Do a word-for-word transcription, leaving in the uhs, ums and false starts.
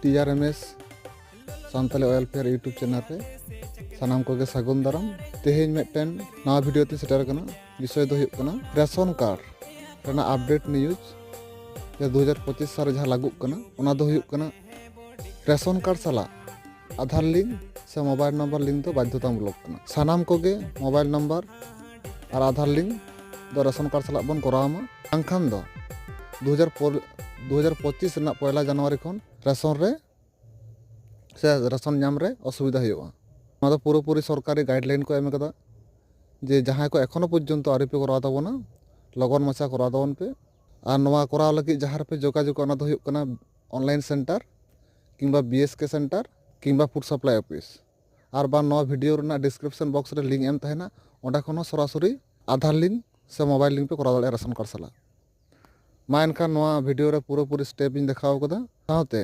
T R M S Santali welfare YouTube channel ᱨᱮ ᱥᱟᱱᱟᱢ ᱠᱚᱜᱮ ᱥᱟᱹᱜᱩᱱ ᱫᱟᱨᱟᱢ᱾ ᱛᱮᱦᱮᱧ ᱢᱤᱫᱴᱮᱱ ᱱᱟᱣᱟ ᱵᱷᱤᱰᱤᱭᱳ ᱛᱮ ᱥᱮᱴᱮᱨ ᱟᱠᱟᱱᱟ᱾ ᱵᱤᱥᱚᱭ ᱫᱚ ᱦᱩᱭᱩᱜ ᱠᱟᱱᱟ ᱨᱮᱥᱚᱱ ᱠᱟᱨᱰ ᱨᱮᱱᱟᱜ ᱟᱯᱰᱮᱴ ᱱᱤᱭᱩᱡᱽ᱾ ᱡᱟᱦᱟᱸ ᱫᱩ ᱦᱟᱡᱟᱨ ᱯᱚᱸᱪᱤᱥ ᱥᱟᱞ ᱨᱮ ᱡᱟᱦᱟᱸ ᱞᱟᱹᱜᱩᱜ ᱠᱟᱱᱟ, ᱚᱱᱟ ᱫᱚ ᱦᱩᱭᱩᱜ ᱠᱟᱱᱟ ᱨᱮᱥᱚᱱ ᱠᱟᱨᱰ ᱥᱟᱞᱟᱜ ᱟᱫᱷᱟᱨ ᱞᱤᱝᱠ ᱥᱮ ᱢᱳᱵᱟᱭᱤᱞ ᱱᱟᱢᱵᱟᱨ ᱞᱤᱝᱠ ᱫᱚ ᱵᱟᱫᱽᱫᱷᱚᱛᱟᱢᱩᱞᱚᱠ ᱠᱟᱱᱟ᱾ ᱥᱟᱱᱟᱢ ᱠᱚᱜᱮ ᱢᱳᱵᱟᱭᱤᱞ ᱱᱟᱢᱵᱟᱨ ᱟᱨ ᱟᱫᱷᱟᱨ ᱞᱤᱝᱠ ᱫᱚ ᱨᱮᱥᱚᱱ ᱠᱟᱨᱰ ᱥᱟᱞᱟᱜ ᱵᱚᱱ ᱠᱚᱨᱟᱣ ᱢᱟ᱾ ᱵᱟᱝᱠᱷᱟᱱ ᱫᱚ ᱫᱩ ᱦᱟᱡᱟᱨ ᱯᱚᱸᱪᱤᱥ ᱨᱮᱱᱟᱜ ᱯᱚᱭᱞᱟ ᱡᱟᱱᱩᱣᱟᱨᱤ ᱠᱷᱚᱱ ᱨᱮᱥᱚᱱ ᱨᱮ ᱥᱮ ᱨᱮᱥᱚᱱ ᱧᱟᱢ ᱨᱮ ᱚᱥᱩᱵᱤᱫᱷᱟ ᱦᱩᱭᱩᱜᱼᱟ᱾ ᱱᱚᱣᱟ ᱫᱚ ᱯᱩᱨᱟᱹᱯᱩᱨᱤ ᱥᱚᱨᱠᱟᱨᱤ ᱜᱟᱭᱤᱰᱞᱟᱭᱤᱱ ᱠᱚ ᱮᱢ ᱟᱠᱟᱫᱟ ᱡᱮ ᱡᱟᱦᱟᱸᱭ ᱠᱚ ᱮᱠᱷᱚᱱᱚ ᱯᱚᱨᱡᱚᱱᱛᱚ ᱟᱹᱣᱨᱤ ᱯᱮ ᱠᱚᱨᱟᱣ ᱛᱟᱵᱚᱱᱟ, ᱞᱚᱜᱚᱱ ᱢᱟᱪᱷᱟ ᱠᱚᱨᱟᱣ ᱛᱟᱵᱚᱱ ᱯᱮ᱾ ᱟᱨ ᱱᱚᱣᱟ ᱠᱚᱨᱟᱣ ᱞᱟᱹᱜᱤᱫ ᱡᱟᱦᱟᱸ ᱨᱮᱯᱮ ᱡᱳᱜᱟᱡᱳᱜᱽ, ᱚᱱᱟ ᱫᱚ ᱦᱩᱭᱩᱜ ᱠᱟᱱᱟ ᱚᱱᱞᱟᱭᱤᱱ ᱥᱮᱱᱴᱟᱨ ᱠᱤᱝᱵᱟ ᱵᱤ ᱮᱥ ᱠᱮ ᱥᱮᱱᱴᱟᱨ ᱠᱤᱝᱵᱟ ᱯᱷᱩᱰ ᱥᱟᱯᱞᱟᱭ ᱚᱯᱷᱤᱥ᱾ ᱟᱨ ᱵᱟᱝ ᱱᱚᱣᱟ ᱵᱷᱤᱰᱤᱭᱳ ᱨᱮᱱᱟᱜ ᱰᱤᱥᱠᱨᱤᱯᱥᱚᱱ ᱵᱚᱠᱥ ᱨᱮ ᱞᱤᱝᱠ ᱮᱢ ᱛᱟᱦᱮᱱᱟ, ᱚᱸᱰᱮ ᱠᱷᱚᱱ ᱦᱚᱸ ᱥᱚᱨᱟᱥᱚᱨᱤ ᱟᱫᱷᱟᱨ ᱞᱤᱝᱠ ᱥᱮ ᱢᱳᱵᱟᱭᱤᱞ ᱞᱤᱝᱠ ᱯᱮ ᱠᱚᱨᱟᱣ ᱫᱟᱲᱮᱭᱟᱜᱼᱟ ᱨᱮᱥᱚᱱ ᱠᱟᱨᱰ ᱥᱟᱞᱟᱜ᱾ ᱢᱟ ᱮᱱᱠᱷᱟᱱ ᱱᱚᱣᱟ ᱵᱷᱤᱰᱤᱭᱳ ᱨᱮ ᱯᱩᱨᱟᱹᱯᱩᱨᱤ ᱥᱴᱮᱯ ᱤᱧ ᱫᱮᱠᱷᱟᱣ ᱠᱟᱫᱟ᱾ ᱥᱟᱶᱛᱮ